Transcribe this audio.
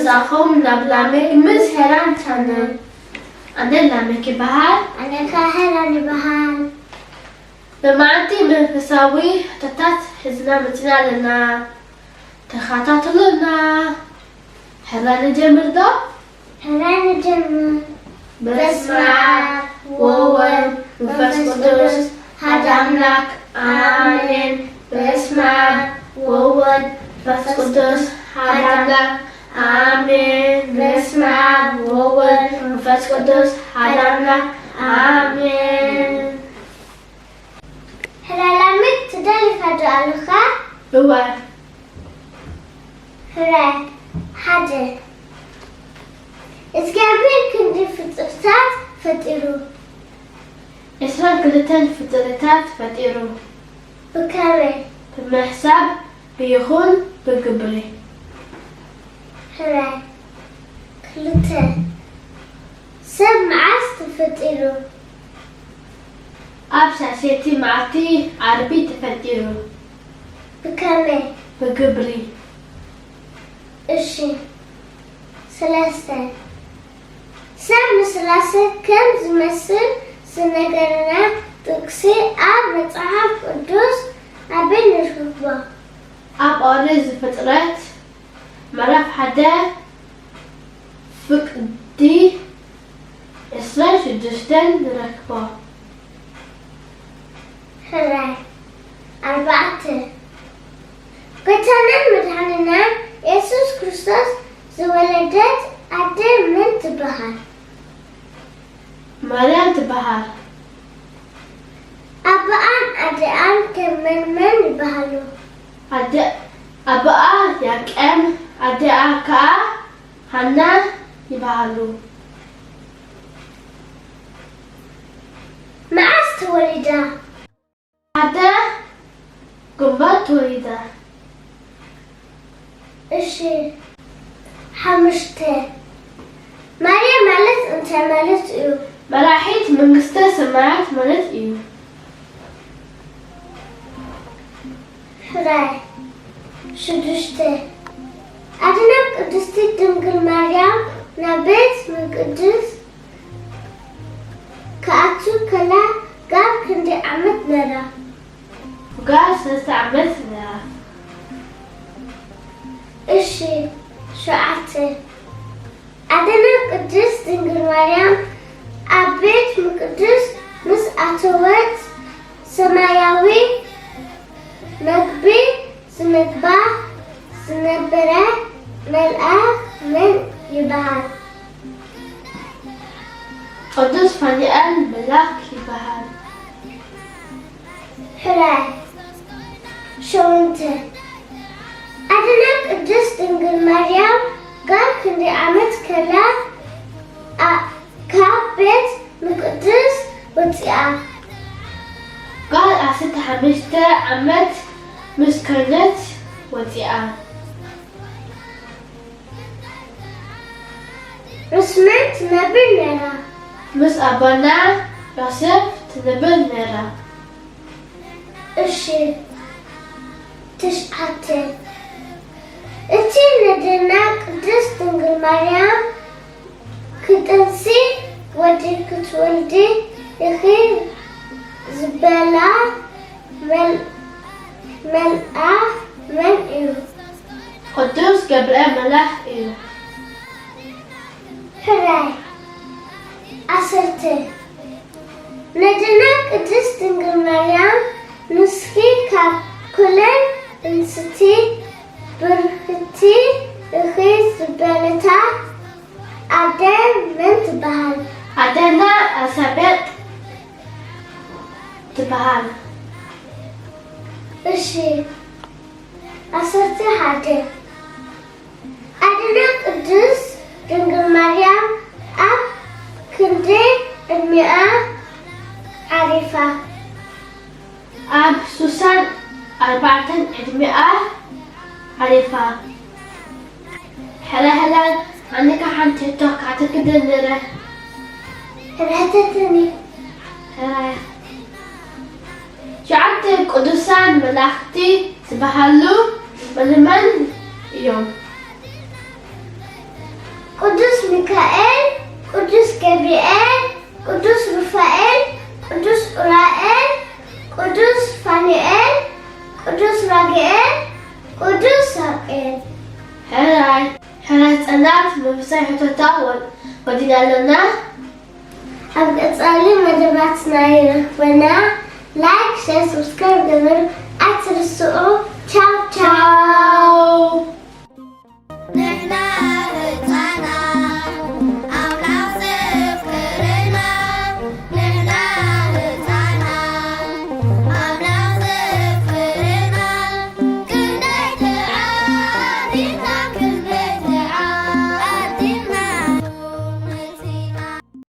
ምሳኹም ናብ ላሜክ ምስ ሄራን ቻነል። ኣነ ላሜክ ይበሃል። ኣነ ከኣ ሄራን ይበሃል። ብመዓልቲ መንፈሳዊ ሕቶታት ሒዝና መጺና ኣለና። ተኸታተሉና። ሕራይ ንጀምር ዶ? ሕራይ ንጀምር። በስመ ኣብ ወወልድ ወመንፈስ ቅዱስ ሓደ ኣምላክ ኣሜን። በስመ ኣብ ወወልድ ወመንፈስ ቅዱስ ሓደ ኣምላክ ኣሜን። በስመ ኣብ ወወልድ ወመንፈስ ቅዱስ ሓደ ኣምላክ ኣሜን። ሕራይ ላሜክ ትደሊ ዶ ኣለኻ? እወ። ሕራይ ሓደ። እግዚኣብሔር ክንደይ ፍጥረታት ፈጢሩ? ዕስራን ክልተን ፍጥረታት ፈጢሩ። ብከመይ? ብምሕሳብ፣ ብይኹን ብግብሪ። ሕራይ ክልተ። ሰብ መዓስ ተፈጢሩ? ኣብ ሳልሰይቲ መዓልቲ ዓርቢ ተፈጢሩ። ብከመይ? ብግብሪ። እሺ። ሰለስተ። ሰብ ንስላሴ ከም ዝመስል ዝነገረና ጥቕሲ ኣብ መጽሓፍ ቅዱስ ኣበይ ንረኽቦ? ኣብ ኦሪት ዘፍጥረት ምዕራፍ ሓደ ፍቕዲ ዕስራን ሽዱሽተን ንረኽቦ። ሕራይ ኣርባዕተ። ጎይታናን መድሓኒናን የሱስ ክርስቶስ ዝወለደት ኣደ መን ትበሃል? ማርያም ትበሃል። ኣቦኣን ኣደኣን ከ መን መን ይበሃሉ? ኣደ-፣ ኣቦኣ ያቄም፣ ኣደኣ ከኣ ሃና ይበሃሉ። መዓስ ተወሊዳ? ሓደ ግንቦት ተወሊዳ። እሺ፣ ሓሙሽተ። ማርያም ማለት እንታይ ማለት እዩ? መራሒት መንግስተ ሰማያት ማለት እዩ። ሕራይ ሽዱሽተ። ኣደና ቅድስቲ ድንግል ማርያም ናብ ቤት መቅደስ ክኣቱ ከላ ጋር ክንደይ ዓመት ነራ? ጋር ሰለስተ ዓመት ነራ። እሺ፣ ሸውዓተ። ኣደና ቅድስት ድንግል ማርያም ኣብ ቤት መቅደስ ምስ ኣተወት ሰማያዊ መግቢ ዝመግባ ዝነበረ መልኣኽ መን ይበሃል? ቅዱስ ፋኑኤል መልኣኽ ይበሃል። ሕራይ ሸውንተ። ኣደና ቅድስት ድንግል ማርያም ጋር ክንደይ ዓመት ከላ ኣ-፣ ካብ ቤት መቅደስ ወፂኣ? ጋር ዓሰርተ ሓሙሽተ ዓመት ምስ ከነት ወፂኣ። ምስ መን ትነብር ነራ? ምስ ኣቦና ዮሴፍ ትነብር ነራ። እሺ፣ ትሽዓተ። እቲ ነደና ቅድስት ድንግል ማርያም ክጥንሲ ወዲ ክትወልዲ ኢኺ ዝበላ መል-፣ መልኣኽ መን እዩ? ቅዱስ ገብርኤል መልኣኽ እዩ። ሕራይ ዓሰርተ። ነደና ቅድስት ድንግል ማርያም ንስኺ ካብ ኩለን እንስቲ ብርኽቲ ኢኺ ዝበለታ ኣደ መን ትበሃል? ኣደና ኤልሳቤጥ ትበሃል። እሺ፣ ዓሰርተ ሓደ። ኣደና ቅድስት ድንግል ማርያም ኣብ ክንደይ ዕድሚኣ ዓሪፋ? ኣብ ሱሳን ኣርባዕተን ዕድሚኣ ዓሪፋ። ሕራይ ሕራይ፣ ኣነ ከኣ ሓንቲ ሕቶ ክሓተኪ ደሊ ነረ። ሕራይ ሕተትኒ። ሕራይ። ትሽዓተ ቅዱሳን መላእኽቲ ዝበሃሉ መን መን እዮም? ቅዱስ ሚካኤል፣ ቅዱስ ገብርኤል፣ ቅዱስ ሩፋኤል፣ ቅዱስ ኡራኤል፣ ቅዱስ ፋኑኤል፣ ቅዱስ ራጉኤል፣ ቅዱስ ሳቄል። ሕራይ ሕራይ ህጻናት መንፈሳዊ ሕቶታ ወዲና ኣለና። ኣብ ቀጻሊ መደባትና ይረኽበና። ላይክ፣ ሸር፣ ሰብስክራይብ ገበሩ ኣይትርስዑ። ቻው ቻው።